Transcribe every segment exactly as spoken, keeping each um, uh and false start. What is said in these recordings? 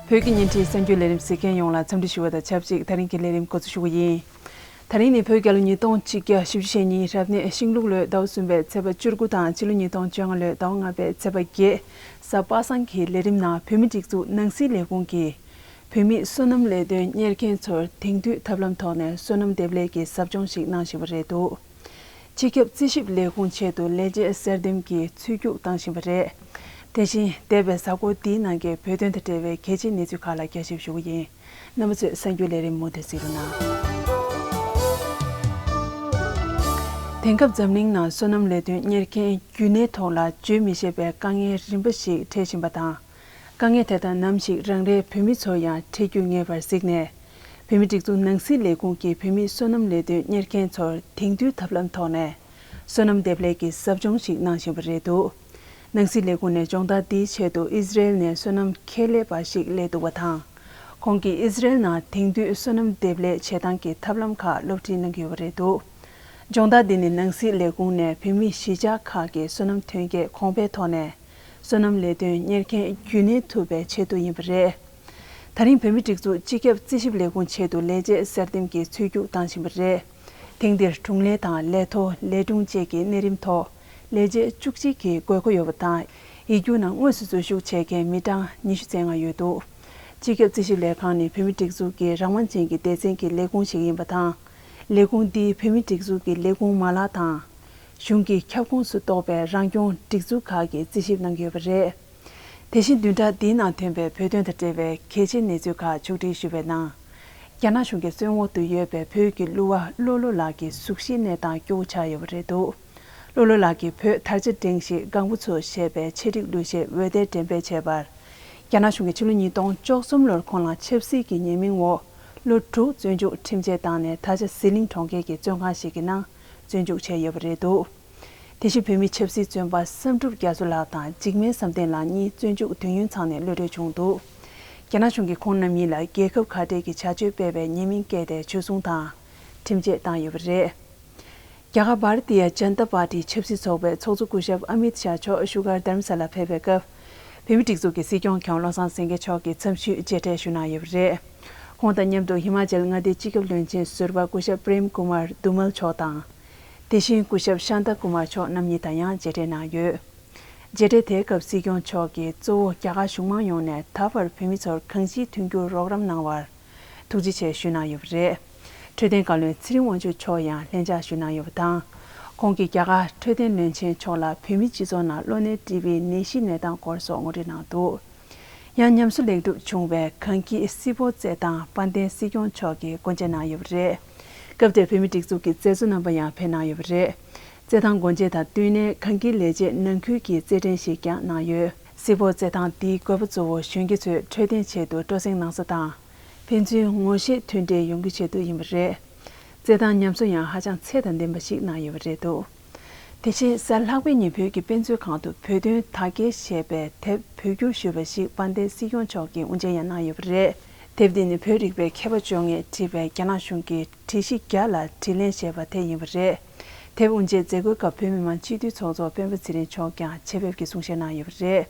བོད་ཀྱི་བརྙན་འཕྲིན་གསར་འགྱུར་ལས་རིམ་གཟིགས་མཁན་ཡོངས་ལ་འཚམས་འདྲི་ཞུ་བ་དང་ཆབས་ཅིག་ད་རིང་གི་ལས་རིམ་འགོ་འཛུགས་ཞུ་གི་ཡིན། ད་རིང་ནི་བོད་རྒྱལ་ལོ་ཉིས་སྟོང་གཅིག་བརྒྱ་བཞི་བཅུ་ཞེ་གཉིས་རབ་གནས་ཤིང་ལུག་ལོའི་ཟླ་བ་གསུམ་པའི་ཚེས་པ་བཅུ་དགུ་དང་ཕྱི་ལོ་ཉིས་སྟོང་བཅོ་ལྔ་ལོའི་ཟླ་བ་ལྔ་པའི་ཚེས་པ་བརྒྱད། གཟའ་པ་སངས་ཀྱི་ལས་རིམ་ནང་བོད་མིའི་སྒྲིག་འཛུགས་ནང་སྲིད་ལས་ཁུངས་ཀྱིས་བོད་མིའི་སོ་ནམ་ལས་དོན་གཉེར་མཁན་ཚོར་དེང་དུས་ཐབས་ལམ་ཐོག་ནས་སོ་ནམ་འདེབས་ལས་ཀྱི་ཟབ་སྦྱོང་ཞིག་གནང་བཞིན་པ་རེད་འདུག་སྤྱི་ཁྱབ་རྩིས་ཞིབ་ལས་ཁུངས་ཆེད་དུ་ལས་བྱེད་གསར་འདེམས་ཀྱི་ཚུལ་རྒྱུགས་བཏང་བཞིན་པ་རེད། དེ་བཞིན་འདས་པའི་གཟའ་འཁོར་འདིའི་ནང་གི་བོད་དོན་དང་འབྲེལ་བའི་གལ་ཆེའི་གནས་ཚུལ་ཁག་ལ་བསྐྱར་ཞིབ་ཞུ་གི་ཡིན། རྣམ་པ་ཚོས་གསར་འགྱུར་ལས་རིམ་མུ་མཐུད་གཟིགས་རོགས་གནང་། དེང་སྐབས་འཛམ་གླིང་ནང་སོ་ནམ་ལས་དོན་གཉེར་མཁན་རྒྱུན་གནས་ཐོག་ལ་བརྗོད་མི་ཤེས་པའི་དཀའ་ངལ་རིམ་པ་ཞིག་འཕྲད་བཞིན་པ་དང་། དཀའ་ངལ་དེ་དག་ནམ་ཞིག་རང་རེའི་བོད་མི་ཚོར་ཡང་འཕྲད་རྒྱུ་ངེས་པར་གཟིགས་ནས། བོད་མིའི་སྒྲིག་འཛུགས་ནང་སྲིད་ལས་ཁུངས་ཀྱིས་བོད་མིའི་སོ་ནམ་ལས་དོན་གཉེར་མཁན་ཚོར་དེང་དུས་ཐབས་ལམ་ཐོག་ནས་སོ་ནམ་འདེབས་ལས་ཀྱི་ཟབ་སྦྱོང་ཞིག་གནང་བཞིན་པ་རེད་འདུག་ནང་སྲིད་ལས་ཁུངས་ནས་སྦྱོང་བརྡར་འདིའི་ཆེད་དུ་ཨི་ཟི་རེལ་ནས་སོ་ནམ་ཁྱད་ལས་པ་ཞིག་སླེབས་འདུག་པ་དང་། ཁོང་གིས་ཨི་ཟི་རེལ་ནང་དེང་དུས་སོ་ནམ་འདེབས་ལས་བྱེད་སྟངས་ཀྱི་ཐབས་ལམ་ཁག་སློབ་ཁྲིད་གནང་གི་ཡོད་པ་རེད་འདུག་སྦྱོང་བརྡར་འདི་ནི་ནང་སྲིད་ལས་ཁུངས་ནས་བོད་མིའི་གཞིས་ཆགས་ཁག་གི་སོ་ནམ་ཐོན་སྐྱེད་གོང་འཕེལ་ཐོག་ནས་སོ་ནམ་ལས་དོན་གཉེར་མཁན་རྒྱུན་གནས་ཐུབ་པའི་ཆེད་དུ་ཡིན་པ་རེད། ད་རིང་བོད་མིའི་སྒྲིག་འཛུགས་སྤྱི་ཁྱབ་རྩིས་ཞིབ་ལས་ཁུངས་ཆེད་དུ་ལས་བྱེད་གསར་འདེམས་ཀྱི་ཚུལ་རྒྱུགས་བཏང་བཞིན་པ་རེད། ཐེངས་འདིར་དྲུང་ལས་དང་ལས་ཐོ་ལས་དྲུང་བཅས་ཀྱི་གནས་རིམ་ཐོག་ལས་བྱེད་བཅུ་གཅིག་གི་དགོས་མཁོ་ཡོད་པ་དང་། ཡིག་རྒྱུགས་ནང་དངོས་སུ་འཛུལ་ཞུགས་བྱེད་མཁན་མི་གྲངས་ཉི་ཤུ་རྩ་ལྔ་ཡོད་འདུག་སྤྱི་ཁྱབ་རྩིས་ཞིབ་ལས་ཁང་ནི་བོད་མིའི་སྒྲིག་འཛུགས་ཀྱི་རང་དབང་ཅན་གྱི་སྡེ་ཚན་གྱི་ལས་ཁུངས་ཤིག་ཡིན་པ་དང་། ལས་ཁུངས་འདིས་བོད་མིའི་སྒྲིག་འཛུགས་ཀྱི་ལས་ཁུངས་མ་ལག་དང་། གཞུང་གི་ཁྱབ་ཁོངས་སུ་གཏོགས་པའི་རང་སྐྱོང་སྒྲིག་འཛུགས་ཁག་གིས་རྩིས་ཞིབ་གནང་གི་ཡོད་པ་རེད། དེ་བཞིན་བདུན་ཕྲག་འདིའི་ནང་ཐོན་པའི་བོད་དོན་དང་འབྲེལ་བའི་གལ་ཆེའི་གནས་ཚུལ་ཁག་ཕྱོགས་སྒྲིག་ཞུས་པའི་ནང་། རྒྱ་ནག་གཞུང་གི་བཙོན་འོག་ཏུ་ཡོད་པའི་བོད་ཀྱི་གླུ་བ་བློ་བློ་ལགས་ཀྱི་གཟུགས་གཞིའི་གནས་སྟངས་སྐྱོ་བོ་ཆགས་ཡོད་པ་རེད་འདུག་བློ་བློ་ལགས་ཀྱིས་བོད་དར་ཆ་སྒྲེང་ཞིག་ལྒང་བུ་ཚོ་ཞེས་པའི་ཆེད་སྒྲིག་གླུ་གཞས་འོད་སྡེར་འགྲེམས་སྤེལ་བྱས་པར། རྒྱ་ནག་གཞུང་གིས་ཕྱི་ལོ་ཉིས་སྟོང་བཅུ་གསུམ་ལོར་ཁོང་ལ་ཆབ་སྲིད་ཀྱི་ཉེས་མིང་འོག་ལོ་དྲུག་བཙོན་འཇུག་ཁྲིམས་ཆད་བཏང་ནས་ད་ཆ་ཟི་ལིང་གྲོང་ཁྱེར་གྱི་བཙོན་ཁང་ཞིག་གི་ནང་བཙོན་འཇུག་བྱས་ཡོད་པ་རེད་འདུག་དེ་བཞིན་བོད་མི་ཆབ་སྲིད་བཙོན་པ་བསམ་གྲུབ་རྒྱ་མཚོ་ལགས་དང་འཇིགས་མེད་བསམ་གཏན་ལགས་གཉིས་བཙོན་འཇུག་དུས་ཡུན་ཚང་ནས་གློད་གྲོལ་བྱུང་འདུག་རྒྱ་ནག་གཞུང་གིས་ཁོང་རྣམ་གཉིས་ལ་རྒྱལ་ཁབ་ཁ་བྲལ་གྱི་བྱ་སྤྱོད་སྤེལ་བའི་ཉེས་མིང་བཀལ་ཏེ་འཇུ་བཟུང་དང་ཁྲིམས་ཆད་བཏང་ཡོད་པ་རེད། རྒྱ་གར་བྷ་ར་ཏི་ཡ་ཇན་ཏ་པར་ཏི་ཆབ་སྲིད་ཚོགས་པའི་ཚོགས་གཙོ་སྐུ་ཞབས་ཨ་མིད་ཤཱ་མཆོག་བཞུགས་སྒར་དྷ་རམ་ས་ལར་ཕེབས་པའི་སྐབས། བོད་མིའི་སྒྲིག་འཛུགས་ཀྱི་སྲིད་སྐྱོང་མཁན་བློ་བཟང་སེང་གེ་མཆོག་གིས་འཚམས་ཞུའི་མཇལ་འཕྲད་ཞུ་གནང་ཡོད་པ་རེད། ཁོང་དང་མཉམ་དུ་ཧི་མ་ཅལ་མངའ་སྡེའི་སྤྱི་ཁྱབ་བློན་ཆེན་ཟུར་པ་སྐུ་ཞབས་པྲེམ་ཀུ་མར་དུ་མལ་མཆོག་དང་། དེ་བཞིན་སྐུ་ཞབས་ཤཱན་ཏ་ཀུ་མར་མཆོག་རྣམ་གཉིས་དང་ཡང་མཇལ་འཕྲད་གནང་ཡོད། མཇལ་འཕྲད་དེའི་སྐབས་སྲིད་སྐྱོང་མཆོག་གིས་གཙོ་བོ་རྒྱ་གར་གཞུང་མང་ཡོངས་ནས་ད་བར་བོད་མི་ཚོར་གང་ཅིའི་མཐུན་འགྱུར་རོགས་རམ་གནང་བར་ཐུགས་རྗེ་ཆེ་ཞུས་གནང་ཡོད་པ་རེད། འཕྲོད་བསྟེན་བཀའ་བློན་ཚེ་རིང་དབང་ཕྱུག་མཆོག་ཡང་ལྷན་བཅར་ཞུས་གནང་ཡོད་པ་དང་། ཁོང་གིས་རྒྱ་གར་འཕྲོད་བསྟེན་བློན་ཆེན་མཆོག་ལ་བོད་མིའི་སྤྱི་ཚོགས་ནང་གློ་ནད་ཀྲི་བིའི་ནད་གཞིའི་གནས་སྟངས་སྐོར་སོགས་ངོ་སྤྲོད་གནང་འདུག་ཡང་ཉམས་གསོ་ལེགས་གྲུབ་བྱུང་བའི་གངས་སྐྱིད་སིལ་སྤོལ་རྩེད་ཐང་དཔལ་ལྡན་སྲིད་སྐྱོང་མཆོག་གིས་སྒོ་འབྱེད་གནང་ཡོད་པ་རེད། སྐབས་དེར་བོད་མིའི་སྒྲིག་འཛུགས་ཀྱི་མཛད་གཙོ་རྣམ་པ་ཡང་ཕེབས་གནང་ཡོད་པ་རེད། རྩེད་ཐང་སྒོ་འབྱེད་དང་བསྟུན་ནས་གངས་སྐྱིད་ལས་བྱེད་ནང་ཁུལ་གྱི་རྩེད་འགྲན་ཞིག་ཀྱང་གནང་ཡོད། སིལ་སྤོལ་རྩེད་ཐང་འདིའི་དགོས་པ་གཙོ་བོ་གཞོན་སྐྱེས་ཚོས་འཕྲོད་བསྟེན་ཆེད་དུ་སྤྲོ་གསེང་གནང་ས་དང་། ཕན་ཚུན་ངོ་ཤེས་མཐུན་འབྲེལ་ཡོང་རྒྱུ་ཆེད་དུ་ཡིན་པ་རེད། རྩེད་ཐང་ཉམས་གསོ་ཡང་ཧ་ཅང་ཚད་དང་ལྡན་པ་ཞིག་གནང་ཡོད་པ་རེད་འདུག་དེ་བཞིན་གཟའ་ལྷག་པའི་ཉིན་བོད་ཀྱི་དཔེ་མཛོད་ཁང་དུ་བོད་དོན་དར་རྒྱས་ཞེས་པའི་དེབ་བོད་བསྒྱུར་ཞུས་པ་ཞིག་དཔལ་ལྡན་སྲིད་སྐྱོང་མཆོག་གིས་དབུ་འབྱེད་ཡང་གནང་ཡོད་པ་རེད། དེབ་འདི་ནི་བོད་རིག་པའི་མཁས་པ་བཅོ་ལྔས་བྲིས་པའི་རྒྱ་ནག་གཞུང་གི་བྲིས་གཞི་བརྒྱ་ལ་དྲིས་ལན་ཞེས་པ་དེ་ཡིན་པ་རེད། དེབ་དབུ་འབྱེད་མཛད་སྒོའི་སྐབས་བོད་མི་མང་སྤྱི་འཐུས་ཚོགས་གཙོ་སྤེན་པ་ཚེ་རིང་མཆོག་ཀྱང་ཆེད་ཕེབས་ཀྱིས་གསུང་བཤད་གནང་ཡོད་པ་རེད།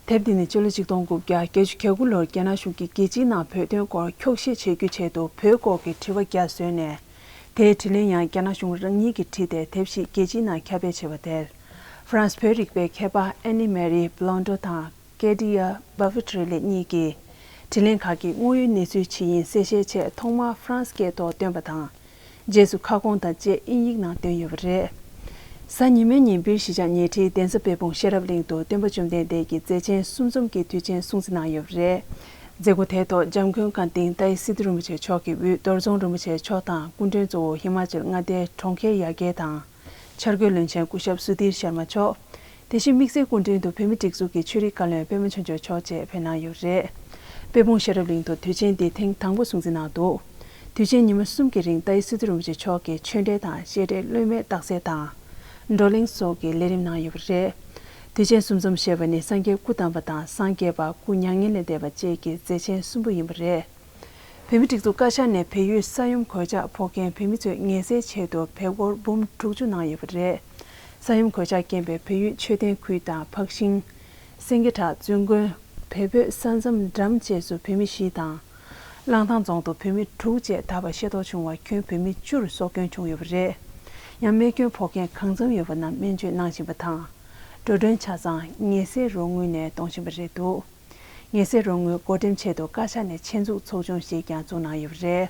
དེབ་འདི་ནི་སྤྱི་ལོ་ཆིག་སྟོང་དགུ་བརྒྱ་བརྒྱད་ཅུ་གྱ་དགུ་ལོར་རྒྱ་ནག་གཞུང་གིས་རྒྱལ་སྤྱིའི་ནང་བོད་དོན་སྐོར་འཁྱོག་བཤད་བྱེད་རྒྱུའི་ཆེད་དུ་བོད་སྐོར་གྱི་དྲི་བ་བརྒྱ་བཟོས་ནས། དེའི་དྲིས་ལན་ཡང་རྒྱ་ནག་གཞུང་རང་ཉིད་ཀྱིས་བྲིས་ཏེ་དེབ་ཞིག་རྒྱལ་སྤྱིའི་ནང་ཁྱབ་སྤེལ་བྱས་པ་དེར། ཧྥ་རན་སི་བོད་རིག་པའི་མཁས་པ་ཨེ་ནི་མེ་རི་བྷི་ལོན་ཏོ་དང་ཀེ་ཏི་ཡ་བྷ་ཕི་ཏྲི་ལེ་གཉིས་ཀྱིས་དྲིས་ལན་ཁག་གི་དངོས་ཡོད་གནས་ཚུལ་ཇི་ཡིན་གསལ་བཤད་ཆེད་ཐོག་མར་ཧྥ་རན་སི་སྐད་ཐོག་བཏོན་པ་དང་། རྗེས་སུ་ཁ་སྐོང་དང་བཅས་དབྱིན་ཡིག་ནང་བཏོན་ཡོད་པ་རེད། གཟའ་ཉི་མའི་ཉིན་སྦིར་གཞིས་ཆགས་ཉེ་འཁྲིས་གདན་ས་དཔལ་སྤུངས་ཤེས་རབ་གླིང་དུ་སྟོན་པ་བཅོམ་ལྡན་འདས་ཀྱི་མཛད་ཆེན་གསུམ་འཛོམས་ཀྱི་དུས་ཆེན་སྲུང་བརྩི་གནང་ཡོད་པ་རེད། མཛད་སྒོ་དེའི་ཐོག་འཇམ་མགོན་བཀའ་བསྟན་ཏཱའི་སི་ཏུ་རིན་པོ་ཆེ་མཆོག་གི་དབུས་རྡོར་རྫོང་རིན་པོ་ཆེ་མཆོག་དང་སྐུ་མགྲོན་གཙོ་བོ་ཧི་མ་ཅལ་མངའ་སྡེའི་གྲོང་ཁྱེར་ཡར་རྒྱས་དང་། འཆར་འགོད་བློན་ཆེན་སྐུ་ཞབས་སུ་དྷིར་ཤར་མ་མཆོག་དེ་བཞིན་དམིགས་བསལ་སྐུ་མགྲོན་དུ་བོད་མིའི་སྒྲིག་འཛུགས་ཀྱི་ཆོས་རིག་བཀའ་བློན་པད་མ་ཆོས་འབྱོར་མཆོག་བཅས་ཕེབས་གནང་ཡོད་པ་རེད། དཔལ་སྤུངས་ཤེས་རབ་གླིང་དུ་དུས་ཆེན་འདི་ཐེངས་དང་པོ་སྲུང་བརྩི་གནང་འདུག་དུས་ཆེན་ཉི་མ་གསུམ་གྱི་རིང་ཏཱའི་སི་ཏུ་རིན་པོ་ཆེ་མཆོག་གིས་ཆོས་འབྲེལ་དང་བཤད་གྲྭའི་སློབ་མའི་རྟགས་གསལ་དང་། བགྲོ་གླེང་སོགས་ཀྱི་ལས་རིམ་གནང་ཡོད་པ་རེད། དུས་ཆེན་གསུམ་འཛོམས་ཞེས་པ་ནི་སངས་རྒྱས་སྐུ་བལྟམས་པ་དང་སངས་རྒྱས་པ་སྐུ་མྱ་ངན་ལས་འདས་པ་བཅས་ཀྱི་མཛད་ཆེན་གསུམ་པོ་ཡིན་པ་རེད། བོད་མིའི་སྒྲིག་འཛུགས་བཀའ་ཤག་ནས་བལ་ཡུལ་ས་ཡོམ་གོད་ཆག་ཕོག་མཁན་བོད་མི་ཚོའི་ངལ་སེལ་ཆེད་དུ་བལ་སྒོར་འབུམ་དྲུག་ཅུ་གནང་ཡོད་པ་རེད། ས་ཡོམ་གོད་ཆག་རྐྱེན་པས་བལ་ཡུལ་མཆོད་རྟེན་ཁུལ་དང་འཕགས་ཤིང་། སེང་གེ་བྲག་བཙུན་དགོན། བལ་བོད་ས་མཚམས་འགྲམ་བཅས་སུ་བོད་མི་བཞི་དང་། གླང་ཐང་རྫོང་དུ་བོད་མི་དྲུག་བཅས་ད་བར་ཤེས་རྟོགས་བྱུང་བ་ཁྱོན་བོད་མི་བཅུར་སྲོག་སྐྱོན་བྱུང་ཡོད་པ་རེད། ཡང་རྨས་སྐྱོན་ཕོག་མཁན་གང་འཚམ་ཡོད་པ་རྣམས་སྨན་བཅོས་གནང་བཞིན་པ་དང་། འགྲོ་གྲོན་ཆ་ཚང་ངལ་སེལ་རོགས་དངུལ་ནས་གཏོང་བཞིན་པ་རེད་འདུག་ངལ་སེལ་རོགས་དངུལ་བགོ་འགྲེམས་ཆེད་དུ་བཀའ་ཤག་ནས་ཆེད་འཛུགས་ཚོགས་ཆུང་ཞིག་ཀྱང་བཙུགས་གནང་ཡོད་པ་རེད།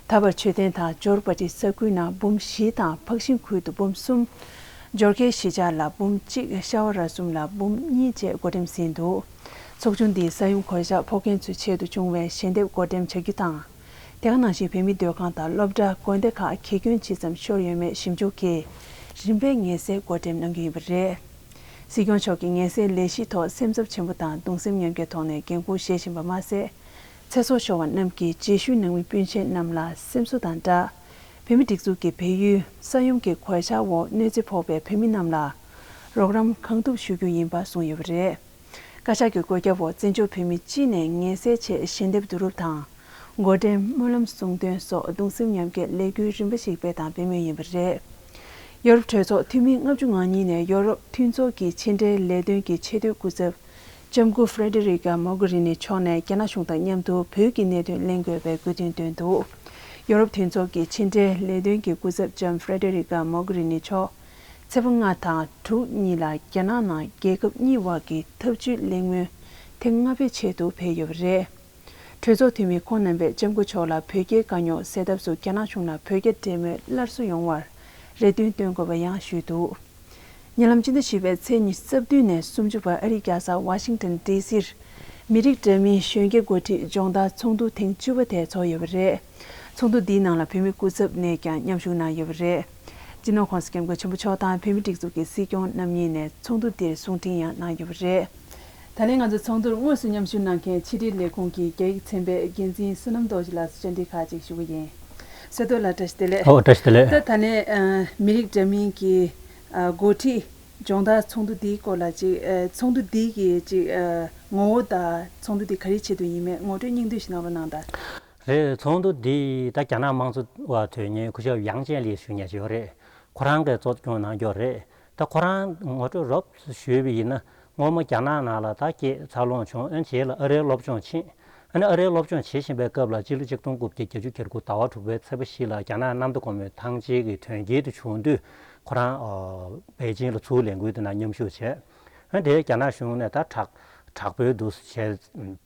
ད་བར་མཆོད་རྟེན་དང་འབྱོར་པ་ཏི་ས་ཁུལ་ནང་འབུམ་བཞི་དང་འཕགས་ཤིང་ཁུལ་དུ་འབུམ་གསུམ། འབྱོར་ཁའི་གཞིས་ཆགས་ལ་འབུམ་གཅིག་ཤ་བ་ར་གསུམ་ལ་འབུམ་གཉིས་བཅས་བགོ་འགྲེམས་ཟིན་འདུག་ཚོགས་ཆུང་འདིས་ས་ཡོམ་གོད་ཆག་ཕོག་མཁན་ཚོའི་ཆེད་དུ་བྱུང་བའི་ཞལ་འདེབས་བགོ་འགྲེམས་བྱ་རྒྱུ་དང་། དེ་ག་ནང་བཞིན་བོད་མི་སྡོད་ཁང་དང་སློབ་གྲྭ་དགོན་སྡེ་ཁག་གི་སྐྱོན་ཇི་ཙམ་ཤོར་ཡོད་མེད་ཞིབ་འཇུག་གིས་རིམ་པས་ངལ་སེལ་བགོ་འགྲེམས་གནང་རྒྱུ་ཡིན་པ་རེད། སྲིད་སྐྱོང་མཆོག་གིས་ངལ་སེལ་ལས་གཞིའི་ཐོག་སེམས་འཚབ་ཆེན་པོ་དང་གདུང་སེམས་མཉམ་སྐྱེད་ཐོག་ནས་འགན་འཁུར་བཞེས་བཞིན་པ་མ་ཟད། ཚེ་སྲོག་ཤོར་བ་རྣམས་ཀྱི་རྗེས་ཤུལ་ནང་མི་སྤུན་མཆེད་རྣམས་ལ་སེམས་གསོ་དང་སྦྲགས། བོད་མིའི་སྒྲིག་འཛུགས་ཀྱི་བལ་ཡུལ་ས་ཡོམ་གྱི་གོད་ཆག་འོག་གནོད་འཚེ་ཕོག་པའི་བོད་མི་རྣམས་ལ་རོགས་རམ་གང་ཐུབ་ཞུ་རྒྱུ་ཡིན་པ་གསུངས་ཡོད་པ་རེད། བཀའ་ཤག་གི་བཀོད་ཁྱབ་འོག་བཙན་བྱོལ་བོད་མི་སྤྱི་ནས་ངལ་སེལ་ཆེད་ཞལ་འདེབས་བསྡུ་རུབ་དང་། འགོ་འདྲེན་སྨོན་ལམ་གསུང་འདོན་སོགས་གདུང་སེམས་མཉམ་སྐྱེད་ལས་འགུལ་རིམ་པ་ཞིག་སྤེལ་དང་སྤེལ་མུས་ཡིན་པ་རེད། ཡོ་རོབ་གྲོས་ཚོགས་འཐུས་མི་ལྔ་བཅུ་ང་གཉིས་ནས་ཡོ་རོབ་མཐུན་ཚོགས་ཀྱི་ཕྱི་འབྲེལ་ལས་དོན་གྱི་ཆེས་མཐོའི་སྐུ་ཚབ་ལྕམ་སྐུ་ཧྥེ་རེ་ཌེ་རི་ཀ་མོག་གྷི་རི་ནི་མཆོག་ནས་རྒྱ་ནག་གཞུང་དང་མཉམ་དུ་བོད་ཀྱི་གནད་དོན་གླེང་དགོས་པའི་དགོས་འདུན་བཏོན་འདུག་ཡོ་རོབ་མཐུན་ཚོགས་ཀྱི་ཕྱི་འབྲེལ་ལས་དོན་གྱི་སྐུ་ཚབ་ལྕམ་ཧྥེ་རེ་ཌེ་རི་ཀ་མོག་གྷི་རི་ནི་མཆོག་ཚེས་པ་ལྔ་དང་དྲུག་གཉིས་ལ་རྒྱ་ནག་ནང་རྒྱལ་ཁབ་གཉིས་དབར་གྱི་འཐབ་ཇུས་གླེང་མོལ་ཐེངས་ལྔ་པའི་ཆེད་དུ་ཕེབས་ཡོད་པ་རེད། གྲོས་ཚོགས་འཐུས་མི་ཁོང་རྣམ་པས་ལྕམ་སྐུ་མཆོག་ལ་བོད་རྒྱའི་དཀའ་རྙོག་སེལ་ཐབས་སུ་རྒྱ་ནག་གཞུང་ལ་བོད་རྒྱ་འབྲེལ་མོལ་སླར་གསོ་ཡོང་བར་རེ་འདུན་བཏོན་དགོས་པ་ཡང་ཞུས་འདུག་ཉེ་ལམ་སྤྱི་ཟླ་བཞི་པའི་ཚེས་ཉི་ཤུ་རྩ་བདུན་ནས་སུམ་ཅུ་བར་ཨ་རིའི་རྒྱལ་ས་ཝ་ཤིང་ཊོན་ཌི་སིར་མི་རིགས་འདྲ་མིན་གཞོན་སྐྱེས་འགོ་ཁྲིད་སྦྱོང་བརྡར་ཚོགས་འདུ་ཐེངས་བཅུ་པ་དེ་ཚོགས་ཡོད་པ་རེད། ཚོགས་འདུ་འདིའི་ནང་ལ་བོད་མི་སྐུ་ཚབ་ནས་ཀྱང་མཉམ་ཞུགས་གནང་ཡོད་པ་རེད། སྤྱི་ནོར་༸གོང་ས་༸སྐྱབས་མགོན་ཆེན་པོ་མཆོག་དང་བོད་མིའི་སྒྲིག་འཛུགས་ཀྱི་སྲིད་སྐྱོང་རྣམ་གཉིས་ནས་ཚོགས་འདུ་འདིར་གསུང་འཕྲིན་ཡང་གནང་ཡོད་པ་རེད། ད་ལན་ང་ཚོ་ཚོགས་འདུར་དངོས་སུ་མཉམ་ཞུགས་གནང་མཁན་ཕྱི་དྲིལ་ལས་ཁུངས་ཀྱི་རྒྱ་ཡིག་ཚན་པའི་འགན་འཛིན་བསོད་ནམས་རྡོ་རྗེ་ལགས་སུ་བཅར་འདྲི་ཁག་ཅིག་ཞུ་གི་ཡིན། བསོད་རྡོར་ལགས་བཀྲ་ཤིས་བདེ་ལེགས། ཨོ་བཀྲ་ཤིས་བདེ་ལེགས། ད་ད་ལན་ཨ་མི་རིགས་འདྲ་མིན་གྱི་ཨ་འགོ་ཁྲིད་སྦྱོང་བརྡར་ཚོགས་འདུ་འདིའི་སྐོར་ལ་ཅིག་ཨ་ཚོགས་འདུ་འདི་གི་ཅིག་ཨ་ངོ་བོ་དང་ཚོགས་འདུ་འདི་ག་རེའི་ཆེད་དུ་ཡིན་མིན་ངོ་སྤྲོད་སྙིང་བསྡུས་ཤིག་གནང་རོགས་གནང་དང་། རེད། ཚོགས་འདུ་འདི་ད་རྒྱ་ནག་དམངས་གཙོ་བ་དོན་གཉེར་སྐུ་ཞབས་ཡང་ཅན་ལི་ཞུ་མཁན་ཅིག་ཡོད་རེད། ཁོ་རང་གིས་གཙོ་སྐྱོང་གནང་རྒྱུ་རེད། ད་ཁོ་རང་ངོ་སྤྲོད་རོབ་ཙམ་ཞུས་པ་ཡིན་ན། སྔོན་མ་རྒྱ་ནག་ནང་ལ་ད་སྐྱེས་འཚར་ལོངས་བྱུང་། ཨ་ནི་རྗེས་ལ་ཨ་རིར་སློབ་སྦྱོང་ཕྱིན། ཨ་ནི་ཨ་རིར་སློབ་སྦྱོང་བྱེད་བཞིན་པའི་སྐབས་ལ་སྤྱི་ལོ་ཆིག་སྟོང་དགུ་བརྒྱ་བརྒྱད་ཅུ་གྱ་དགུ་ཟླ་བ་དྲུག་པའི་ཚེས་པ་བཞི་ལ་རྒྱ་ནག་གནམ་བདེ་སྒོ་མོའི་ཐང་ཆེན་གྱི་དོན་རྐྱེན་དེ་བྱུང་དུས་ཁོ་རང་ཨ་པེ་ཅིང་ལ་ཚུར་ལས་འགུལ་དེ་ནང་མཉམ་ཞུགས་བྱས། ཨ་ནི་དེ་རྒྱ་ནག་གཞུང་ནས་ད་དྲག་དྲག་པོའི་འདུག་བྱས།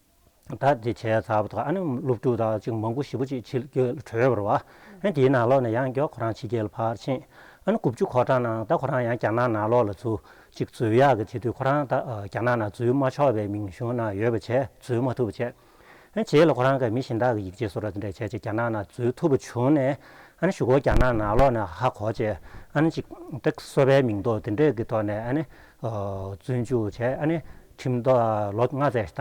ད་དེ་བྱས་ཚར་བ་དང་། ཨ་ནི་སློབ་ཕྲུག་དང་ཅིག་མང་པོ་ཞེ་པོ་ཅིག་ཕྱིར་སྐྱོད་ལ་བྲོས་པ་རེད་པ། ཨ་ནི་དེའི་ནང་ལོགས་ནས་ཡང་བསྐྱར་ཁོ་རང་ཕྱི་རྒྱལ་ལ་ཕར་ཕྱིན། ཨ་ནི་དགུ་བཅུ་གོ་གྲངས་ནང་ད་ཁོ་རང་ཡང་རྒྱ་ནག་ནང་ལོགས་ལ་ཚུར་ཅིག་འཛུལ་ཡག་གི་བྱེད་དུས་ཁོ་རང་ད་ཨ་རྒྱ་ནག་ནང་འཛུལ་མ་ཆོག་པའི་མིང་གཞུང་ནང་ཡོད་པ་བྱས། འཛུལ་མ་ཐུབ་པ་བྱས། ཨ་ནི་རྗེས་ལ་ཁོ་རང་གིས་མི་གཞན་དག་གི་ཡིག་ཆ་བཟོ་འདྲ་དེ་འདྲ་བྱས་བྱས་རྒྱ་ནག་ནང་འཛུལ་ཐུབ་པ་བྱུང་ནས། ཨ་ནི་གཞུག་གུ་རྒྱ་ནག་ནང་ལོགས་ནས་ཧ་གོ་བྱས། ཨ་ནི་ཅིག་ད་གསོ་བའི་མིང་ཐོག་དེ་འདྲས་ཀྱི་ཐོག་ནས་ཨ་ནི་ཨ་བཙོན་འཇུག་བྱས། ཨ་ནི་ཁྲིམས་ཐོག་ལོ་ལྔ་ཙམ་བཏང་བྱས་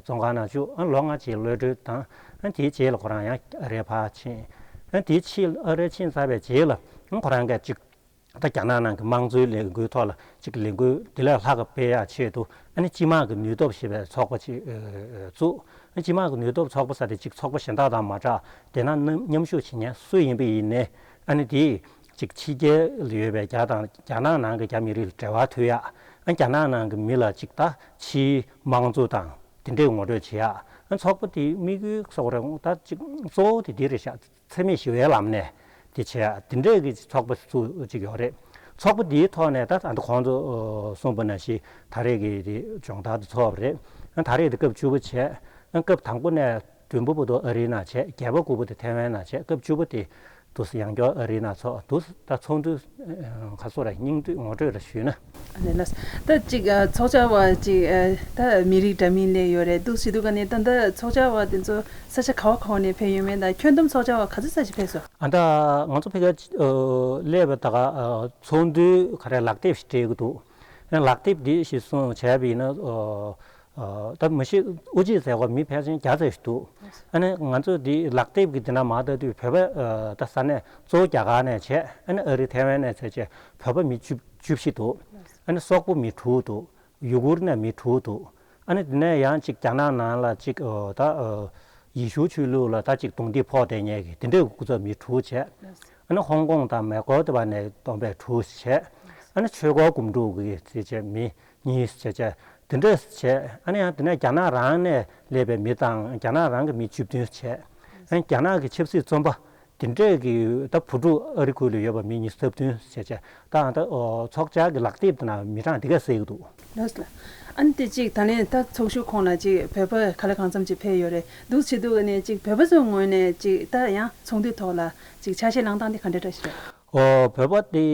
བཙོན་ཁང་ནང་བཅུག་ཨ་ནི་ལོ་ལྔ་ཅིག་གློད་གྲོལ་བཏང་། ཨ་ནི་དེའི་རྗེས་ལ་ཁོ་རང་ཡང་ཨ་རིར་ཕར་ཕྱིན། ཨ་ནི་དེའི་ཕྱིར་ཨ་རིར་ཕྱིན་ཚར་བའི་རྗེས་ལ་ཨ་ནི་ཁོ་རང་གིས་ཅིག་ད་རྒྱ་ནག་ནང་གི་དམངས་གཙོའི་ལས་འགུལ་ཐོག་ལ་ཅིག་ལས་འགུལ་འདི་ལས་ལྷག་ག་སྤེལ་ཡག་ཆེད་དུ། ཨ་ནི་སྤྱི་དམངས་ཀྱི་ནུས་སྟོབས་ཞེས་པའི་ཚོགས་པ་ཅིག་ཨ་བཙུགས། ཨ་ནི་སྤྱི་དམངས་ཀྱི་ནུས་སྟོབས་ཚོགས་པ་ཟེར་དེ་ཅིག་ཚོགས་པ་གཞན་དག་དང་མ་འདྲ། དེ་ནང་མཉམ་ཞུགས་བྱེད་མཁན་སུ་ཡིན་པ་ཡིན་ནའི་ཨ་ནི་དེ་ཅིག་ཕྱི་རྒྱལ་ལ་ཡོད་པའི་རྒྱ་དང་རྒྱ་ནག་ནང་གི་རྒྱ་མི་རིགས་ལ་འབྲེལ་བ་མཐུད་ཡག་ཨ་ནི་རྒྱ་ནག་ནང་གི་མི་ལ་ཅིག་ད་ཕྱིའི་དམངས་གཙོ་དང་དེ་འདྲའི་ངོ་སྤྲོད་བྱེད་ཡག་ཨ་ནི་ཚོགས་པ་དེའི་དམིགས་ཡུལ་སོགས་རེད། ད་ཅིག་གཙོ་བོ་དེ་འདི་རེད་ཤག་འཚེ་མེད་ཞི་བའི་ལམ་ནས་དེ་བྱས་ཡ་དེ་འདྲས་ཀྱི་ཚོགས་པ་ཚུ་གཅིག་ཡོད་རེད། ཚོགས་པ་འདིའི་ཐོག་ནས་ད་ད་ཁོང་ཚོ་གསུངས་པ་ནང་བཞིན་ད་རེས་ཀྱི་དེ་སྦྱོང་བརྡར་དུ་ཚོགས་པ་རེད། ད་རེས་དེ་སྐབས་བཅུ་པ་བྱས། སྐབས་དང་པོ་ནས་བདུན་པ་བར་དུ་ཨ་རིའི་ནང་བྱས། བརྒྱད་པ་དགུ་པ་དེ་ཐའེ་ཝན་ནང་བྱས། སྐབས་བཅུ་པ་དེ་དུ་ཡང་བསྐྱར་ཨ་རིའི་ནང་ཚོགས། དུ་ད་ཚོགས་འདུ་ཁ་སོ་ར་སྙིང་བསྡུས་ངོ་སྤྲོད་ར་ཞུས་ན། ཨ་ནི་ལགས། ད་ཅིག་ཨ་ཚོགས་བཅར་བ་ཅིག་ཨ་ད་མི་རིགས་འདྲ་མིན་ལས་ཡོད་རེད་འདུག་ཞུ་དུས་ག་ནས་ད་ད་ཚོགས་བཅར་བ་དེ་ཚོ་ས་ཆ་ག་བ་ག་བ་ནས་ཕེབས་ཡོད་མེད་དང་ཁྱོན་བསྡོམས་ཚོགས་བཅར་བ་ག་ཚོད་ཙམ་ཞིག་ཕེབས་སོང་། ཨ་ད་ང་ཚོ་ཕ་གིར་ཨ་སླེབས་པ་ད་ག་ཨ་ཚོགས་འདུའི་ག་རེ་ལག་དེབ་ཞིག་སྤྲད་ཀྱི་འདུག་ཨ་ལག་དེབ་འདི་གཞིར་བཟུང་བྱས་པ་ཡིན་ན་ཨ་ཨ་ད་མ་གཞི་དབུ་འབྱེད་མཛད་སྒོ་མི་ཕལ་ཆེར་བརྒྱ་ཙམ་ཞིག་འདུག་ཨ་ནི་ང་ཚོ་འདི་ལག་དེབ་ཀྱི་འདི་ནང་མར་ལྟ་དུས་བོད་པ་ཨ་ད་ས་གནས་གཙོ་བོ་རྒྱ་གར་ནས་བྱས། ཨ་ནི་ཨ་རི་ཐའེ་ཝན་ནས་བྱས་བྱས་བོད་པ་མི་བཅུ་བཅུ་བཞི་འདུག་ཨ་ནི་སོག་པོ་མི་དྲུག་འདུག་ཡུ་གུར་ནས་མི་དྲུག་འདུག་ཨ་ནི་དེ་ནས་ཡང་ཅིག་རྒྱ་ནག་ནང་ལ་ཅིག་ཨོ་ད་ཨོ་ཡེ་ཤུ་ཆོས་ལུགས་ལ་ད་ཅིག་རྡུང་རྡེག་ཕོག་བསྡད་མཁན་གྱི་དེ་འདྲའི་སྐུ་ཚབ་མི་དྲུག་བྱས། ཨ་ནི་ཧོང་ཀོང་དང་མེག་ཀོ་དེ་བ་ནས་བསྡོམས་པས་དྲུག་བྱས། ཨ་ནི་ཆོས་འཁོར་སྒོམ་སྒྲུབ་ཀྱི་དེ་བྱས་མི་གཉིས་བྱས་བྱས་ དེ་འདྲས་བྱས། ཨ་ནི་ཡང་དེ་ནས་རྒྱ་ནག་རང་ནས་སླེབས་པའི་མི་དང་རྒྱ་ནག་རང་གི་མི་བཅུ་བདུན་བྱས། ཨ་ནི་རྒྱ་ནག་གི་ཆབ་སྲིད་བཙོན་པ་དེ་འདྲས་ཀྱི་ད་བུ་ཕྲུག་ཨ་རི་ཁུལ་ལ་ཡོད་པ་མི་ཉི་ཤུ་རྩ་བདུན་བྱས་བྱས། ད་ཨ་ད་ཨོ་ཚོགས་བཅར་གྱི་ལག་དེབ་དེ་ན་མི་གྲངས་དེ་ག་གསལ་གྱི་འདུག་ལགས་སོ། ཨ་ནི་དེ་གཅིག་ད་ལན་ད་ཚོགས་ཞུགས་ཁོངས་ལ་གཅིག་བོད་པ་ག་ལ་གང་འཚམ་ཅིག་ཕེབས་ཡོད་རེད་འདུག་བྱེད་དུས་ནས་གཅིག་བོད་པ་ཚོའི་ངོས་ནས་གཅིག་ད་ཡང་ཚོགས་འདུའི་ཐོག་ལ་གཅིག་ཆ་ཤས་བླངས་སྟངས་དེ་ག་འདྲ་འདྲ་ཞིག་རེད། ཨོ་བོད་པ་དེ་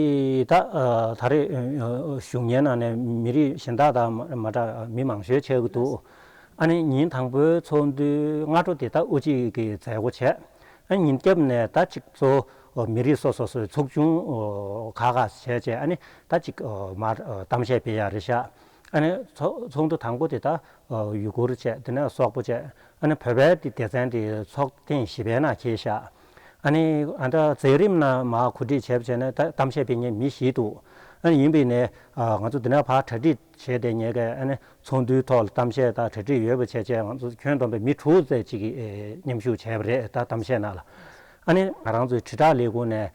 ད་ཨ་ད་རེས་ཨ་བཞུགས་མཁན་ནང་ནས་མི་རིགས་གཞན་དག་དང་མ་མ་འདྲ་མི་མང་ཤོས་ཆགས་ཀྱི་འདུག་ཨ་ནི་ཉིན་དང་པོའི་ཚོགས་འདུའི་སྔ་དྲོ་དེ་ད་དབུ་འབྱེད་ཀྱི་མཛད་སྒོ་བྱས། ཨ་ནི་ཉིན་རྒྱབ་ནས་ད་གཅིག་གཙོ་བོ་མི་རིགས་སོ་སོ་སོའི་ཚོགས་ཆུང་ཁག་ཁག་བྱས་བྱས། ཨ་ནི་ད་གཅིག་མར་གཏམ་བཤད་སྤེལ་ཡག་རེད་ཤག་ཨ་ནི་ཚོགས་ཚོགས་འདུ་དང་པོ་དེ་ད་ཡུ་གུར་བྱས། དེ་ནས་སོག་པོ་བྱས། ཨ་ནི་བོད་པའི་དེ་སྡེ་ཚན་དེ་ཚོགས་ཐེངས་བཞི་པའི་ནང་འཁེལ་ཤག་ཨ་ནི་ཨ་ད་མཛད་རིམ་ནང་མར་གོ་སྒྲིག་བྱས་པ་བྱས་ནས་ད་གཏམ་བཤད་སྤེལ་མཁན་མི་བཞི་འདུག་ཨ་ནི་ཡིན་པས་ནས་ང་ཚོ་འདི་ནས་ཕར་གྲ་སྒྲིག་བྱས་བསྡད་མཁན་གྱི་ཨ་ནི་ཚོགས་འདུའི་ཐོག་ལ་གཏམ་བཤད་དང་གྲ་སྒྲིག་ཡོད་པ་བྱས་བྱས། ང་ཚོ་ཁྱོན་བསྡོམས་པའི་མི་དྲུག་ཙམ་ཅིག་གིས་མཉམ་ཞུགས་བྱས་པ་རེད། ད་གཏམ་བཤད་ནང་ལ། ཨ་ནི་ང་རང་ཚོའི་དྲིལ་བསྒྲགས་ལས་ཁུངས་ནས་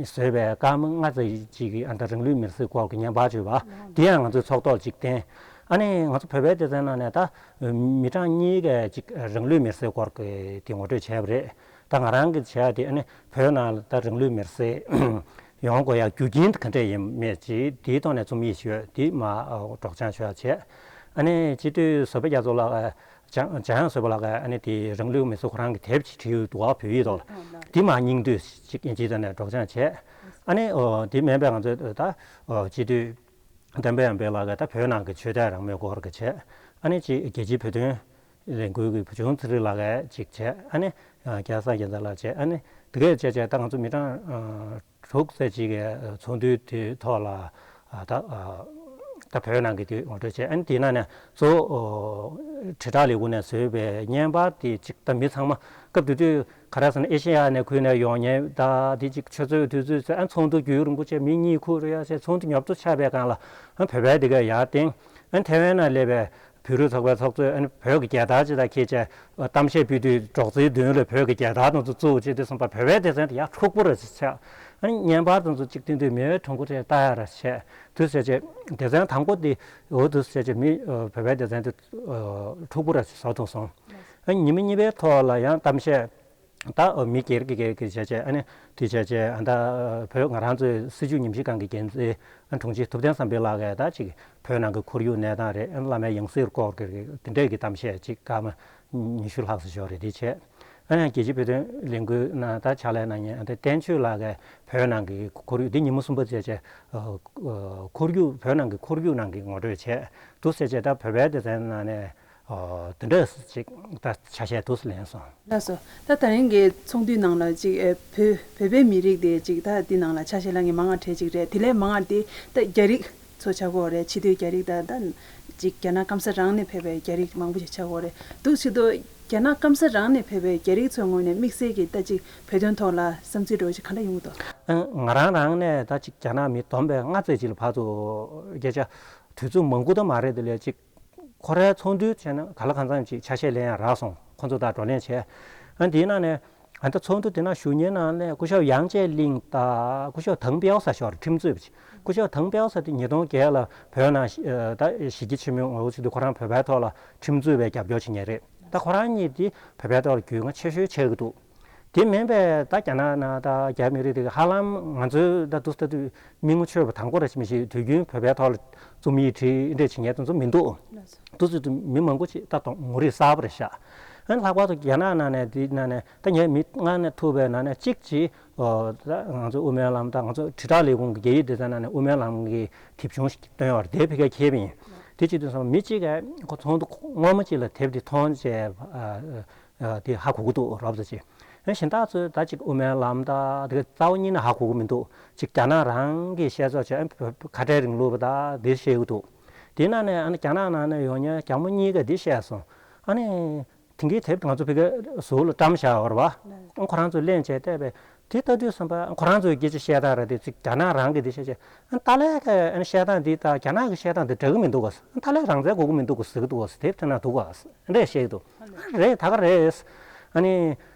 བཟོས་པའི་སྐར་མ་ལྔ་ཙམ་ཅིག་གི་ཨ་ད་རང་ལུས་མེར་སྲེག་སྐོར་གྱི་བརྙན་པར་བརྗོད་པ་དེ་ཡང་ང་ཚོའི་ཚོགས་ཐོག་ཅིག་བསྟན། ཨ་ནི་ང་ཚོ་བོད་པའི་སྡེ་ཚན་ནང་ནས་ད་མི་གྲངས་གཉིས་ཀས་ཅིག་རང་ལུས་མེར་སྲེག་སྐོར་གྱི་དེ་ངོ་སྤྲོད་བྱས་པ་རེད། ད་ང་རང་གིས་བྱས་དེ་ཨ་ནི་བོད་ནང་ལ་ད་རང་ལུས་མེར་སྲེག་ཡོང་དགོས་ཡག་རྒྱུ་རྐྱེན་ག་འདྲས་ཡིན་མེད་ཅིག་དེའི་ཐོག་ནས་རྩོམ་ཡིག་ཞུས། དེ་མར་སྒྲོག་སྦྱང་ཞུ་ཡག་བྱས། ཨ་ནི་སྤྱི་འཐུས་བཟོད་པ་རྒྱ་མཚོ་ལགས། འཇམ་འཇམ་དབྱངས་བཟོད་པ་ལགས་ཀྱིས་ཨ་ནི་དེ་རང་ལུས་མེར་སྲེག་ཁོ་རང་གི་དེབ་ཅིག་བྲིས་ཡོད་འདུག་བ། བོད་ཡིག་ཐོག་ལ། དེ་མར་སྙིང་བསྡུས་ཅིག་དབྱིན་ཇིའི་ཐོག་ནས་སྒྲོག་སྦྱང་བྱས། ཨ་ནི་ཨོ་དེ་མིན་པའི་ང་ཚོའི་ད་ཨོ་སྤྱི་འཐུས་བསྟན་པ་ཡར་འཕེལ་ལགས་ཀྱིས་ད་བོད་ནང་གི་ཆོས་དད་རང་མོས་སྐོར་གྱི་བྱས། ཨ་ནི་ཅིག་རྒྱལ་སྤྱིའི་བོད་དོན་ལས་འགུལ་གྱི་བུ་ཆུང་ཚེ་རིང་ལགས་ཀྱིས་ཅིག་བྱས། ཨ་ནི་རྒྱལ་བ་སངས་རྒྱས་མཚན་ལགས་བྱས། ཨ་ནི་དེ་གས་བྱས་བྱས་ད་ང་ཚོ་མི་གྲངས་དྲུག་ཙམ་ཅིག་གིས་ཚོགས་འདུའི་དེའི་ཐོག་ལ་ད་ད་བོད་ནང་གི་དེ་ངོ་སྤྲོད་བྱས། ཨ་ནི་དེའི་ནང་ནས་གཙོ་བོ་དྲིལ་བསྒྲགས་ལས་ཁུངས་ནས་བཟོས་པའི་བརྙན་པར་དེ་ཅིག་ད་མི་ཚང་མ་སྐབས་དེ་དུས་ག་རེ་ཟེར་ན་ཨེ་ཤེ་ཡ་ནས་ཁུལ་ནས་ཡོང་མཁན་ད་དེ་ཅིག་ཆུ་ཚོད་དུས་ཚོད་ཚོད་ཨ་ཚོགས་འདུ་རྒྱུན་རིང་པོ་བྱས། མི་གཉིད་ཁུག་རེ་ཡ་བྱས། ཚོགས་འདུ་ཉོབ་ཏོ་ཆགས་པའི་སྒང་ལ་ཨ་བོད་པའི་དེ་ག་ཡར་བཏང་། ཨ་ཐེ་ཝན་ནས་སླེབས་པའི་བོད་རིགས་ཚོགས་པའི་ཚོགས་གཙོས་ཨ་ནི་བོད་ཀྱི་རྒྱལ་དར་ཅིག་དང་འཁྱེར་བྱས་གཏམ་བཤད་ཕུལ་དུས་སྒྲོག་ཙེའི་མདུན་ལ་བོད་ཀྱི་རྒྱལ་དར་དེ་ཚོ་བཙུགས་བྱས་དུས་ཙམ་པ་བོད་པའི་སྡེ་ཚན་དེ་ཡར་འཁྲུག་པོ་རེ་ཆགས། ཨ་ནི་བརྙན་པར་དེ་ཚོ་གཅིག་བསྟན་དུས་མི་ཡོད་གྲོང་ཁོ་དེ་ལྟ་ཡག་རེ་བྱས། དུས་ཟེར་བྱས་སྡེ་ཚན་དང་པོ་དེ་འོ་དུས་ཟེར་བྱས་མི་བོད་པའི་སྡེ་ཚན་དེ་འཁྲུག་པོ་རེ་བཟོ་ཐུབ་སོང་། ཨ་ནི་ཉི་མ་གཉིས་པའི་ཐོག་ལ་ཡང་གཏམ་བཤད། ད་མི་སྒེར་གྱི་སྒེར་གྱི་བྱས་བྱས་ཨ་ནི་དེ་བྱས་བྱས་ཨ་ད་བོད་ང་རང་ཚོའི་སྲིད་བྱུས་ཉམས་ཞིབ་ཁང་གི་འགན་འཛིན་ཨ་དྲུང་ཆེ་ཐུབ་བསྟན་བསམ་འཕེལ་ལགས་ཀྱིས་ད་ཅིག་བོད་ནང་གི་ཁོར་ཡུག་གནས་སྟངས་རེད། ཨ་བླ་མའི་ཡང་སྲིད་སྐོར་གྱི་དེ་འདྲས་ཀྱི་གཏམ་བཤད་ཅིག་སྐར་མ་ཉི་ཤུ་ལྷག་ཙམ་ཞིག་རེད། དེ་བྱས་ཨ་ནི་རྒྱལ་སྤྱིའི་བོད་དོན་ལས་འགུལ་ནང་ད་ཕྱག་ལས་གནང་མཁན་ཨ་ད་བསྟན་ཆོས་ལགས་ཀྱིས་བོད་ནང་གི་ཁོར་ཡུག་འདི་ཉིན་མོ་གསུམ་པ་བྱས་བྱས་ཁོར་ཡུག་བོད་ནང་གི་ཁོར་ཡུག་ནང་གི་ངོ་སྤྲོད་བྱས་འདུག་ཟེར་བྱས་ད་བོད་པའི་སྡེ་ཚན་ནང་ནས། ཨོ་དེ་འདྲ་ཅིག་ད་ཆ་ཤས་འདུག་ལེན་སོང་། ལགས་སོ། ད་ད་རིང་གི་ཚོགས་འདུའི་ནང་ལ་ཅིག་ཨེ་བོད་བོད་པའི་མི་རིགས་དེ་ཅིག་ད་འདི་ནང་ལ་ཆ་ཤས་ལེན་མཁན་མང་བ་གྲས་ཅིག་རེད། དེ་ལས་མང་བ་དེ་ད་རྒྱ་རིགས་ཚོ་ཆགས་ཀྱི་ཡོད་རེད། ཕྱི་སྡོད་རྒྱ་རིགས་ད་ད་ཅིག་རྒྱ་ནག་སྐམ་ས་རང་ནས་ཕེབས་པའི་རྒྱ་རིགས་མང་པོ་ཞིག་ཆགས་ཀྱི་ཡོད་རེད་འདུག་ཕྱི་དོ་རྒྱ་ནག་སྐམ་ས་རང་ནས་ཕེབས་པའི་རྒྱ་རིགས་ཚོའི་ངོས་ནས་དམིགས་བསལ་གྱི་ད་ཅིག་བོད་དོན་ཐོག་ལ་བསམ་ཚུལ་འདྲ་བོ་ཅིག་ག་འདྲ་ཡོང་གི་འདུག་ཨ་ང་རང་རང་ནས་ད་ཅིག་རྒྱ་ནག་མི་བསྡོམས་པས་ལྔ་ཙམ་ཅིག་ལ་བར་དུ་སྐད་ཆ་དུས་ཚོད་མང་པོ་ད་མ་རེད། དེ་ལས་ཅིག་ཁོ་རའི་ཚོགས་འདུ་བྱས་ན་ག་ལ་གང་འཚམ་ཅིག་ཆ་ཤས་ལེན་ཡག་རག་སོང་། ཁོ་ཚོ་དང་བགྲོ་གླེང་བྱས། ཨ་འདིའི་ནང་ནས་ཨ་ད་ཚོགས་འདུ་དེ་ནང་ཞུགས་མཁན་ནང་ནས་སྐུ་ཞབས་ཡང་ཅེ་ལིང་དང་སྐུ་ཞབས་ཐང་པའོ་ས་ཞོར་ཁྲིམས་རྩོད་པ་ཅིག་སྐུ་ཞབས་ཐང་པའོ་ས་དེ་ཉིས་སྟོང་བརྒྱད་ལ་བོད་ནང་ཨ་ད་ཞི་རྒྱས་ཆེན་མོའི་ངོ་བོ་ཅིག་ཏུ་ཁོ་རང་བོད་པའི་ཐོག་ལ་ཁྲིམས་རྩོད་པའི་རྒྱབ་སྐྱོར་བྱེད་མཁན་རེད། ད་ཁོ་རང་གཉིས་དེ་བོད་པའི་ཐོག་ལ་རྒྱུས་མངའ་ཆེ་ཤོས་ཆགས་ཀྱི་འདུག་དེ་མིན་པའི་ད་རྒྱ་ནག་ནང་ད་རྒྱ་མི་རིགས་དེ་ཧ་ལམ་ང་ཚོའི་ད་དུས་ད་དུས་མི་ངོ་ཆོད་པ་དང་པོ་ར་ཅིག་མི་ཤེས། དུས་རྒྱུན་བོད་པའི་ཐོག་ལ་རྩོམ་ཡིག་བྲིས་འདྲ་བྱེད་མཁན་དེ་ཚོ་མི་འདུག་དུས་ཚོད་དུ་མི་མང་པོ་ཅིག་ད་དུང་ངོ་རིས་གསར་པ་རེད་ཤག་ཨ་ནི་ལྷག་པར་དུ་རྒྱ་ནག་ནང་ནས་དེ་ནང་ནས་ད་ངས་མི་ལྔ་ནས་ཐུག་པའི་ནང་ནས་གཅིག་ཅིག་ད་ང་ཚོ་དབུ་མའི་ལམ་དང་ང་ཚོ་དྲིལ་བསྒྲགས་ལས་ཁུངས་ཀྱི་རྒྱ་ཡིག་སྡེ་ཚན་ནང་ནས་དབུ་མའི་ལམ་གྱི་དེབ་ཆུང་ཞིག་བཏོན་ཡོད་རེད། དེ་ཕ་གིར་ཁྱེར་བ་ཡིན། དེ་བྱེད་དུས་ཙམ་མི་གཅིག་གིས་ཁོ་ཚོགས་འདུ་སྔོན་མ་ཅིག་ལ་དེབ་དེ་མཐོང་བྱས། དེ་ཧ་གོ་གི་འདུག་རོབ་ཙམ་ཅིག་ཨ་གཞན་དག་ཚོས་ད་ཅིག་དབུ་མའི་ལམ་དང་དེ་ག་རྩ་བ་ཉིད་ནས་ཧ་གོ་གི་མི་འདུག་ཅིག་རྒྱ་ནག་རང་གི་བཤད་ཚོགས་བྱས་ཨ་ཁ་བྲལ་རིང་ལུགས་པ་དང་དེ་བཤད་གི་འདུག་དེ་ནང་ནས་ཨ་ནི་རྒྱ་ནག་ནང་ནས་ཡོང་མཁན་རྒྱ་མོ་གཉིས་ཀས་འདི་བཤད་སོང་། ཨ་ནི་དེང་གི་དེབ་ང་ཚོ་ཕ་གིར་ཟུར་ལ་བཀྲམ་བཞག་ཡོད་རེད་པ། ཨ་ཁོ་རང་ཚོས་ལེན་བྱས་བལྟས་པས་དེ་ལྟ་དུས་ཙམ་པ་ཁོ་རང་ཚོའི་སྐད་ཆ་བཤད་སྟངས་རེད་དེ། ཅིག་རྒྱ་ནག་རང་གི་དེ་བཤད་བྱས་ཨ་ཏཱ་ལའི་གི་ཨ་ནི་བཤད་སྟངས་འདི་དང་རྒྱ་ནག་གི་བཤད་སྟངས་འདི་འདྲ་གི་མི་འདུག་ག་ཨ་ཏཱ་ལའི་རང་བཙན་དགོས་ཀྱི་མི་འདུག་ག་ཟེར་གི་འདུག་ག་དེབ་དེ་ན་འདུག་ག་ཨ་འདྲས་བཤད་ཀྱི་འདུག་ཨ་རེད། ད་ག་རེད། ཨ་ནི་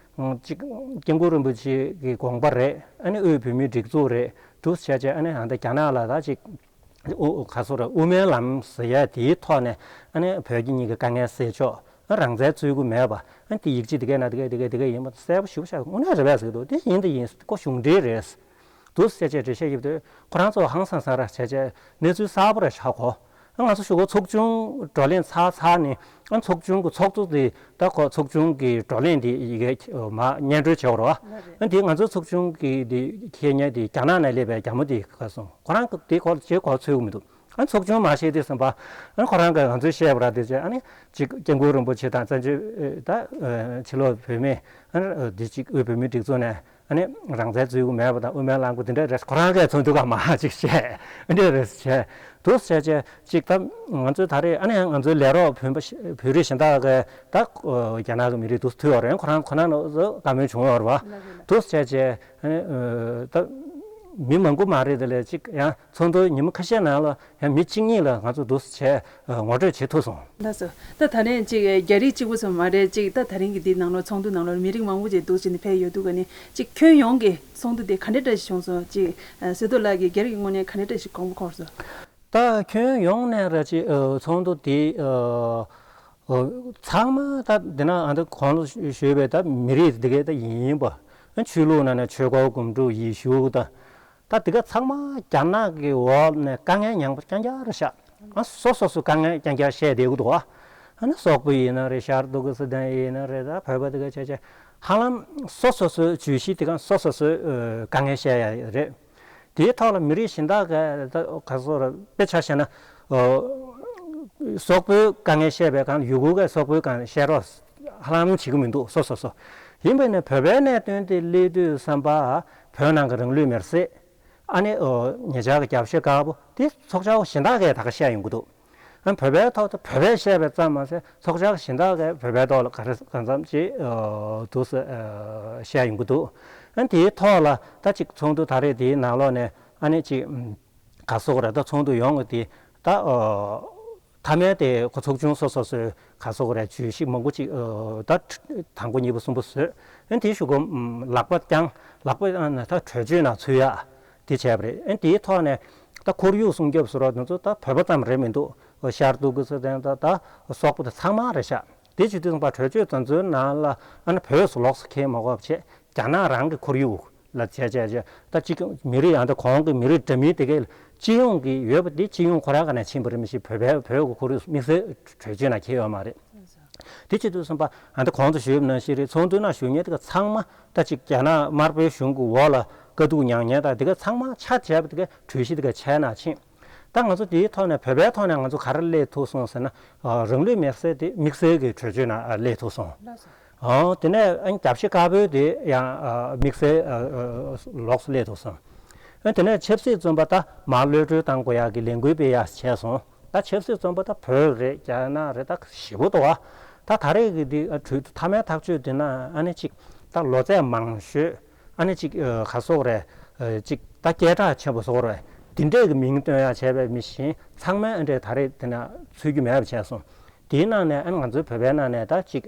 ཅིག་སྐྱབས་མགོན་རིན་པོ་ཆེ་གི་དགོངས་པ་རེད། ཨ་ནི་དབུས་བོད་མིའི་སྒྲིག་འཛུགས་རེད། འདུག་བྱས་བྱས་ཨ་ནི་ཨ་ད་རྒྱ་ནག་ལ་ད་ཅིག་ ཨུ་ག་སོ་ར་དབུ་མའི་ལམ་ཟེར་ཡ་དེའི་ཐོག་ནས་ཨ་ནི་བོད་ཀྱི་གཉིས་ཀྱི་དཀའ་ངལ་སེལ་ཕྱོགས། ཨ་རང་བཙན་རྩོད་རྒྱུ་མེད་པ། ཨ་དེ་ཡིག་ཆ་དེ་གའི་ནང་དེ་གའི་དེ་གའི་དེ་གའི་ཡིན་པ་གསལ་པོ་ཞེ་པོ་ཆགས། དངོས་གནས་རེད་པས་ཟེར་གྱི་འདུག་དེ་ཡིན་དེ་ཡིན་ཁོ་གཞུང་འབྲེལ་རེད། འདུག་སེ་བྱས་བྱས་འགྲེལ་བཤད་ཡོད་དུས་ཁོ་རང་ཚོ་ཧང་སང་སང་ར་བྱས་བྱས་གནས་ཚུལ་གསར་པ་ར་ཆགས་གོ་ང་ཚོ་ཞུ་གོ་ཚོགས་ཆུང་བགྲོ་གླེང་ཚར་ཚར་ནས་ཨ་ཚོགས་ཆུང་གི་ཚོགས་གཙོ་དེ་ད་ཁོ་ཚོགས་ཆུང་གི་བགྲོ་གླེང་དེ་ཡི་གེ་མ་སྙན་སྒྲོན་བྱེད་དགོས་རེད་བ། ཨ་དེ་ང་ཚོའི་ཚོགས་ཆུང་གི་དེ་ཁྱེད་ཉལ་དེ་རྒྱ་ནག་ནས་སླེབས་པའི་རྒྱ་མོ་དེ་ག་སོང་ཁོ་རང་གི་དེ་གོ་ཇེ་གོ་ཚོད་གི་མི་འདུག་ཨ་ཚོགས་ཆུང་མ་བཤད་དུས་ཙམ་པ་ཨ་ཁོ་རང་གི་ང་ཚོས་བཤད་པ་ར་དེ་བྱས་ཨ་ནི་ཅིག་སྐྱབས་མགོན་རིན་པོ་ཆེ་དང་བཙན་བྱོལ་ད་ཕྱི་ལོགས་བོད་མི་ཨ་དེ་ཅིག་དབུས་བོད་མིའི་སྒྲིག་འཛུགས་ནས། ཨ་ནི་རང་བཙན་རྩོད་རྒྱུ་མེད་པ་དང་དབུ་མའི་ལམ་གྱི་དེ་འདྲ་རེད། ཁོ་རང་གིས་ཚོགས་འདུ་ག་མ་ཅིག་བཤད་འདི་རེད་བྱས་འདུག་བྱས་བྱས་ཅིག་ད་ང་ཚོས་ད་རེས་ཨ་ནི་ང་ཚོའི་ལས་རོགས་བོད་པ་བོད་རིགས་གཞན་དག་གིས་ད་རྒྱ་ནག་གི་མི་རིགས་འདུག་ཐུག་ཡོད་རེད། ཁོ་རང་ཁོ་ན་ནང་བཀའ་མོལ་བྱུང་ཡོད་རེད་བ། འདུག་བྱས་བྱས་ཨ་ནི་ད་མི་མང་པོ་མ་རེད་དེ་ལས་ཅིག་ཡང་ཚོགས་འདུ་ཉི་མ་ཁ་ཤས་ནང་ལ། ཡང་མི་གཅིག་གཉིས་ལ་ང་ཚོ་འདུག་སེ་བྱས་ངོ་སྤྲོད་བྱེད་ཐུབ་སོང་། ལགས་སོ། ད་ད་རེས་ཅིག་རྒྱ་རིགས་གཅིག་པུ་ཙམ་མ་རེད། ཅིག་ད་ད་རིང་གི་འདི་ནང་ལོགས་ཚོགས་འདུ་ནང་ལོགས་མི་རིགས་མང་པོ་ཅིག་འདུག་ཅིག་ནས་ཕེབས་ཡོད་འདུག་ག་ནི་ཅིག་ཁྱོན་ཡོངས་ཀྱི་ཚོགས་འདུ་དེ་ག་འདྲ་འདྲ་ཞིག་བྱུང་སོང་། ཅིག་བསོད་རྡོར་ལགས་ཀྱིས་རྒྱ་རིགས་ཀྱི་ངོས་ནས་ག་འདྲ་འདྲ་ཞིག་དགོངས་པ་འཁོར་སོང་། ད་ཁྱོན་ཡོངས་ནས་ར་ཅིག་ཚོགས་འདུ་དེ་ཚང་མ་ད་འདི་ན་ཨ་ད་གོང་ལ་ཞུས་པའི་ད་མི་རིགས་དེ་གའི་ད་ཡིན་པ་ཆོས་ལུགས་ནང་ནས་ཆོས་འཁོར་སྒོམ་སྒྲུབ་ཡེ་ཤུ་ད། ད་དེ་ག་ཚང་མ་རྒྱ་ནག་གི་འོག་ནས་དཀའ་ངལ་མྱངས་པ་རྐྱང་རྐྱང་རེད་ཤག་ཨ་སོ་སོ་སོ་དཀའ་ངལ་རྐྱང་རྐྱང་བཤད་བསྡད་ཀྱི་འདུག་ཨ་ནི་སོག་པོ་ཡིན་ན་རེད། ཤར་ཏུར་ཀི་སི་ཐན་ཡིན་ན་རེད། ད་བོད་པ་དེ་ག་བྱས་བྱས་ཧ་ལམ་སོ་སོ་སོའི་བརྗོད་གཞི་དེ་ག་སོ་སོ་སོའི་དཀའ་ངལ་བཤད་ཡ་རེད། དེའི་ཐོག་ལ་མི་རིགས་གཞན་དག་ག་ད་ག་སོ་ར་དཔེ་ཆ་བཤད་ན་སོག་པོའི་དཀའ་ངལ་བཤད་པའི་སྒང་ཡུ་གུར་ག་སོག་པོའི་སྒང་བཤད་རོགས་ཧ་ལམ་བྱེད་ཀྱི་མི་འདུག་སོ་སོ་སོ་ཡིན་པས་ན་བོད་པའི་གནད་དོན་དེ་སླེབས་དུས་ཙམ་པ་བོད་ནང་གི་རང་ལུས་མེར་སྲེག་ཨ་ནི་ཨོ་ཉེ་ཆར་གྱི་རྒྱབ་ཤ་དཀར་པོ་དེ་ཚོགས་བཅར་བ་གཞན་དག་གིས་ད་ག་བཤད་ཡོང་གི་འདུག་ཨ་བོད་པའི་ཐོག་ཏུ་བོད་པས་བཤད་པ་ཙམ་མ་ཟད་ཚོགས་བཅར་གཞན་དག་གིས་བོད་པའི་ཐོག་ལ་ག་རེ་གང་འཚམ་ཅིག་ཨོ་འདུག་སེ་ཨོ་བཤད་ཡོང་གི་འདུག་ཨ་དེའི་ཐོག་ལ་ད་ཅིག་ཚོགས་འདུ་ད་རེས་དེའི་ནང་ལོགས་ནས་ཨ་ནི་ཅིག་ག་སོག་རེད། ད་ཚོགས་འདུ་ཡོང་གི་དེ་ད་ཨོ་མཐའ་མའི་དེ་ཁོ་ཚོགས་ཆུང་སོ་སོ་སོའི་ག་སོག་རེད། བརྗོད་གཞི་མང་པོ་ཅིག་ཨོ་ད་དང་པོ་གཉིས་པ་གསུམ་པ་བཟོས། ཨ་དེའི་གཞུག་གུ་ལག་པ་བརྐྱངས་ལག་པ་ཨ་ནི་ད་གྲོས་ཆོད་ནང་ཚུད་ཡ། དེ་བྱས་པ་རེད། ཨ་དེའི་ཐོག་ནས་ད་ཁོར་ཡུག་སྲུང་སྐྱོབ་ཟེར་བ་དེ་ཚོ་ད་བོད་པ་ཙམ་རེད་མི་འདུག་ཤར་ཏུར་ཀི་སི་ཐན་ད་ད་སོག་པོ་དེ་ཚང་མ་རེད་ཤག་དེ་བྱེད་དུས་ཙམ་པ་གྲོས་ཆོད་དེ་ཚོའི་ནང་ལ་ཨ་ནི་བོད་སུ་ལོགས་སུ་འཁྱེར་མ་དགོས་པ་བྱས་རྒྱ་ནག་རང་གི་ཁོར་ཡུག་ལ་བྱས་བྱས་བྱས་ད་གཅིག་མི་རིགས་ཨ་ད་གོང་གི་མི་རིགས་འདྲ་མིན་དེ་གའི་སྤྱི་ཡོངས་ཀྱི་ཡོད་པ་དེ་སྤྱི་ཡོངས་ཁོ་རང་ག་ནས་ཕྱིན་པ་རེད། མི་ཤེས། བོད་པའི་བོད་ཀྱི་ཁོར་ཡུག་དམིགས་བསལ་གྲོས་ཆོད་ནང་འཁྱེར་ཡོད་མ་རེད། དེ་བྱེད་དུས་ཙམ་པ་ཨ་ད་གོང་དུ་ཞུས་པ་ནང་བཞིན་རེད། ཚོགས་འདུ་ནང་ཞུགས་མཁན་དེ་ག་ཚང་མ་ད་ཅིག་རྒྱ་ནག་དམར་པོའི་གཞུང་གི་འོག་ལ་དཀའ་སྡུག་མྱངས་མཁན་དང་དེ་ག་ཚང་མ་ཆ་བྱས་པ་དེ་ག་གྲོས་གཞི་དེ་ག་ཆད་ན་ཕྱིན། ད་ང་ཚོ་དེའི་ཐོག་ནས་བོད་པའི་ཐོག་ནས་ང་ཚོ་ག་རེ་སླེབས་ཐུབ་སོང་ཟེར་ན་རང་ལུས་མེར་སྲེག་དེ་དམིགས་བསལ་གྱི་གྲོས་ཆོད་ནང་སླེབས་ཐུབ་སོང་། ཨོ་དེ་ནས་ཨ་རྒྱབ་ཤ་དཀར་པོའི་དེ་ཡང་དམིགས་བསལ་ལོགས་སུ་སླེབས་ཐུབ་སོང་། ཨ་དེ་ནས་ཆབ་སྲིད་བཙོན་པ་ད་མར་གློད་གྲོལ་གཏང་དགོས་ཡག་གི་ལས་འགུལ་སྤེལ་ཡག་བྱས་སོང་། ད་ཆབ་སྲིད་བཙོན་པ་ད་བོད་རེད། རྒྱ་ནག་རེད། ད་ཞེ་པོ་འདུག་བ། ད་ད་རེས་ཀྱི་འདི་གྲོས་མཐའ་མའི་ཐག་གཅོད་འདི་ན་ཨ་ནི་གཅིག་ད་ལོ་ཚད་མང་ཤོས་ཨ་ནི་གཅིག་ག་སོག་རེད། གཅིག་ད་སྐད་གྲགས་ཆེན་པོ་སོག་རེད། འདི་འདྲས་ཀྱི་མིང་བཏོན་ཡ་བྱས་པའི་མི་གཞན་ཚང་མས་ཨ་འདྲས་ད་རེས་འདི་ན་ཚུད་རྒྱུ་མེད་པ་བྱས་སོང་། དེའི་ནང་ནས་ཨ་ནི་ང་ཚོའི་བོད་པའི་ནང་ནས་ད་གཅིག་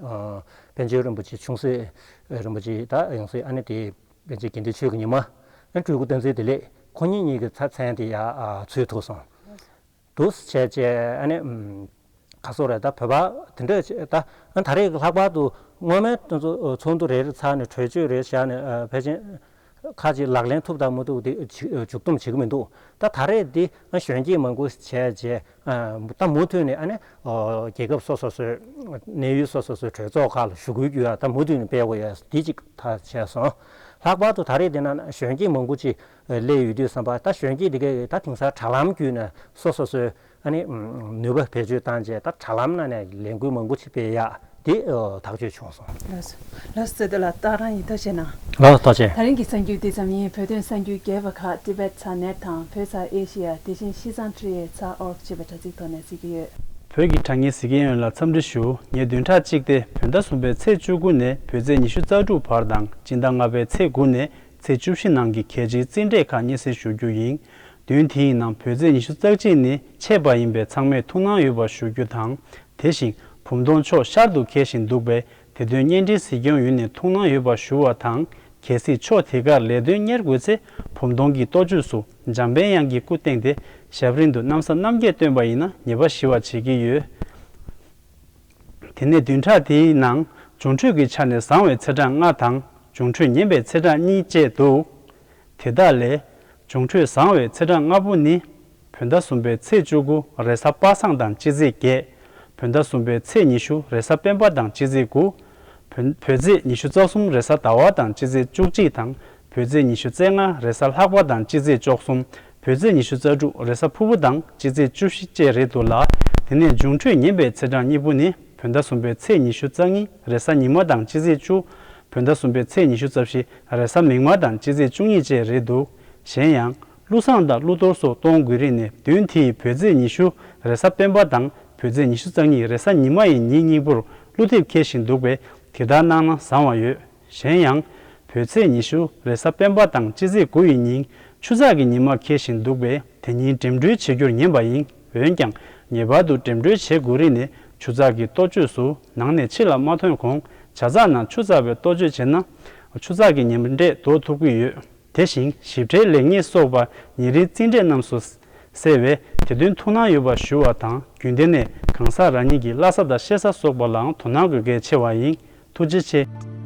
པཎ་ཆེན་རིན་པོ་ཆེ་ཆུང་སྲིད་རིན་པོ་ཆེ་ད་ཡང་སྲིད་ཨ་ནི་དེ་པཎ་ཆེན་དགེ་འདུན་ཆོས་ཀྱི་ཉི་མ་ཨ་སྤྲུལ་སྐུ་བསྟན་འཛིན་བདེ་ལེགས་ཁོ་གཉིས་གཉིས་ཀྱི་ཚ་མཚན་དེ་ཡ་ཚུད་ཐུབ་སོང་། འདུག་བྱས་བྱས་ཨ་ནི་ག་སོག་རེད། ད་བོད་པ་དེ་འདྲ་བྱས་ད་ཨ་ད་རེས་ལྷག་པར་དུ་སྔོན་མའི་དེ་ཚོ་ཚོགས་འདུ་རེ་རེ་ཚར་ནས་གྲོས་ཆོད་རེ་བཞག་ནས་ཕལ་ཆེར་ཁ་ཅིག་ལག་ལེན་ཐུབ་དང་མི་ཐུབ་དེ་མཇུག་བསྡོམས་བྱེད་ཀྱི་མི་འདུག་ད་ད་རེས་འདི་གཞོན་སྐྱེས་མང་པོ་བྱས་བྱས་ད་མུ་མཐུད་ནས་ཨ་ནི་རྒྱལ་ཁབ་སོ་སོ་སོའི་གནས་ཡུལ་སོ་སོ་སོའི་གྲོས་ཚོགས་ཁག་ལ་ཞུ་སྐུལ་རྒྱུ་ཡ་ད་མུ་མཐུད་ནས་སྤེལ་དགོས་ཡ་འདི་གཅིག་ད་བྱས་སོང་། ལྷག་པར་དུ་ད་རེས་འདི་ན་གཞོན་སྐྱེས་མང་པོ་ཅིག་སླེབས་ཡོད་དུས་ཙམ་པ་ད་གཞོན་སྐྱེས་འདི་གས་ད་དེང་སང་དྲ་ལམ་བརྒྱུད་ནས་སོ་སོ་སོའི་ཨ་ནི་ནུས་པ་བེད་སྤྱོད་བཏང་རྗེས་ད་དྲ་ལམ་ནང་ནས་ལས་འགུལ་མང་པོ་ཅིག་སྤེལ་ཡག་འདི་ཐག་གཅོད་བྱུང་སོང་། ལགས་སོ། ལགས་སོ། ད་ལ་སྟག་རང་ཡིན་ཐག་བྱས་ན། ལགས་ཐག་བཅད། ད་རིང་གི་གསར་འགྱུར་འདི་ཙམ་ཡིན། བོད་དོན་གསར་འགྱུར་རྒྱས་པ་ཁག་ཊི་བེཊ་ཚ་ནེཊ་དང་བོད་ཚ་ཨེ་ཤི་ཡ་དེ་བཞིན་ཤི་ཙང་ཁྲི་ཡའི་ཚ་ཨོར་ཅེས་པའི་དྲ་ཚིགས་ཐོག་ནས་གཟིགས་ཀྱི་ཡོད། བོད་ཀྱི་དྲ་བརྙན་གཟིགས་མཁན་ཡོངས་ལ་འཚམས་འདྲི་ཞུ། ངས་བདུན་ཕྲག་གཅིག་སྟེ་བོད་ཟླ་གསུམ་པའི་ཚེས་བཅུ་དགུ་ནས་བོད་ཚེས་ཉི་ཤུ་རྩ་དྲུག་བར་དང་སྤྱི་ཟླ་ལྔ་པའི་ཚེས་དགུ་ནས་ཚེས་བཅུ་བཞི་ནང་གི་གལ་ཆེའི་རྩིས་འབྲས་ཁག་སྙན་སེང་ཞུ་རྒྱུ་ཡིན། བདུན་དེའི་ནང་བོད་ཚེས་ཉི་ཤུ་རྩ་གཅིག་ནི་ཆད་པ་ཡིན་པས་ཚང་མས་ཐུགས་སྣང་ཡོད་པ་ཞུ་རྒྱུ་དང་། དེ་བཞིན་བུམ་སྟོང་ཕྱོགས་ཤར་དུ་འཁེལ་བཞིན་འདུག་པས་དེ་དོན་བརྙན་འཕྲིན་གཟིགས་སྐྱོང་ཡུལ་ནས་ཐུགས་སྣང་ཡོད་པ་ཞུ་བ་དང་། གལ་སྲིད་ཕྱོགས་དེ་གར་ལས་དོན་གཉེར་དགོས་ཚེ་བུམ་སྟོང་གི་ལྟོ་ཆོས་སུ་འཇམ་དཔལ་དབྱངས་ཀྱི་སྐུ་བཏིང་སྟེ་ ཞབས་རིམ་དུ་གནམ་ས་རྣམ་བརྒྱད་བཏོན་པ་ཡིན་ན་ཉེས་པ་ཞི་བར་བྱེད་ཀྱི་ཡོད། དེ་ནས་བདུན་ཕྲག་དེའི་ནང་འབྱུང་འཕྲོད་ཀྱི་ཆ་ནས་བཟང་བའི་ཚེས་གྲངས་ལྔ་དང་། འབྱུང་འཕྲོད་ངན་པའི་ཚེས་གྲངས་གཉིས་བཅས་འདུག། དེ་དག་ལས། འབྱུང་འཕྲོད་བཟང་བའི་ཚེས་གྲངས་ལྔ་པོ་ནི། བོད་ཟླ་གསུམ་པའི་ཚེས་བཅུ་དགུ་རེས་གཟའ་པ་སངས་དང་སྤྱི་ཚེས་བརྒྱད། བོད་ཟླ་གསུམ་པའི་ཚེས་ཉི་ཤུ་རེས་གཟའ་སྤེན་པ་དང་སྤྱི་ཚེས་དགུ། བོད་བོད་ཚེས་ཉི་ཤུ་རྩ་གསུམ་རེས་གཟའ་ཟླ་བ་དང་སྤྱི་ཚེས་བཅུ་གཅིག་དང་། བོད་ཚེས་ཉི་ཤུ་རྩ་ལྔ་རེས་གཟའ་ལྷག་པ་དང་སྤྱི་ཚེས་བཅུ་གསུམ། བོད་ཚེས་ཉི་ཤུ་རྩ་དྲུག་རེས་གཟའ་ཕུར་བུ་དང་སྤྱི་ཚེས་བཅུ་བཞི་བཅས་རེད་འདུག་ལ། དེ་ནས་འབྱུང་འཕྲོད་ངན་པའི་ཚེས་གྲངས་གཉིས་པོ་ནི། བོད་ཟླ་གསུམ་པའི་ཚེས་ཉི་ཤུ་རྩ་གཉིས་རེས་གཟའ་ཉི་མ་དང་སྤྱི་ཚེས་བཅུ། བོད་ཟླ་གསུམ་པའི་ཚེས་ཉི་ཤུ་རྩ་བཞི་རེས་གཟའ་མིག་དམར་དང་སྤྱི་ཚེས་བཅུ་གཉིས་བཅས་རེད་འདུག། གཞན་ཡང་། ཀླུ་བཟང་དང་ཀླུ་གཏོར་སོགས་གཏོང་དགོས་རིགས་ནི་བདུན་དེ་ཡི་བོད་ཚེས་ཉི་ཤུ་རེས་གཟའ་སྤེན་པ་དང་བོད་ཚེས་ཉི་ཤུ་རྩ་གཉིས་རེས་གཟའ་ཉི་མ་ཡི་ཉིན་གཉིས་པོར་ཀླུ་ཐེབས་འཁེལ་བཞིན་འདུག་པས་དེ་ལྟར་གནང་ན་བཟང་བ་ཡོད། གཞན་ཡང་། བོད་ཚེས་ཉི་ཤུ་རེས་གཟའ་སྤེན་པ་དང་སྤྱི་ཚེས་དགུ་ཡི་ཉིན་ཆུ་ཚགས་ཀྱི་ཉི་མ་འཁེལ་བཞིན་འདུག་པས་དེ་ཉིན་འགྲིམ་འགྲུལ་བྱེད་རྒྱུར་ཉན་པ་ཡིན། འོན་ཀྱང་ངེས་པར་དུ་འགྲིམ་འགྲུལ་བྱེད་དགོས་རིགས་ནི་ཆུ་ཚགས་ཀྱི་གཏོ་བཅོས་སུ་ནང་ནས་ཕྱི་ལ་མ་ཐོན་གོང་ཇ་ཚགས་ནང་ཆུ་ཚགས་པའི་གཏོ་བཅོས་བྱས་ན་ཆུ་ཚགས་ཀྱི་ཉེ་འབྲེལ་དོར་ཐུབ་ཀྱི་ཡོད། དེ་བཞིན་ཞིབ་ཕྲའི་ལེགས་ཉེས་སོགས་པ་ཉེ་རིང་རྩིས་འབྲས་རྣམས་སུ་གསལ་བས་དེ་དོན་ཐུགས་སྣང་ཡོད་པ་ཞུ་བ་དང་རྒྱུན་ལྡན་ནས་གང་ཟག་རང་ཉིད་ཀྱི་བླ་གཟའ་དང་གཤེད་གཟའ་སོགས་པ་ལའང་དོ་སྣང་དགོས་གལ་ཆེ་བ་ཡིན། ཐུགས་རྗེ་ཆེ།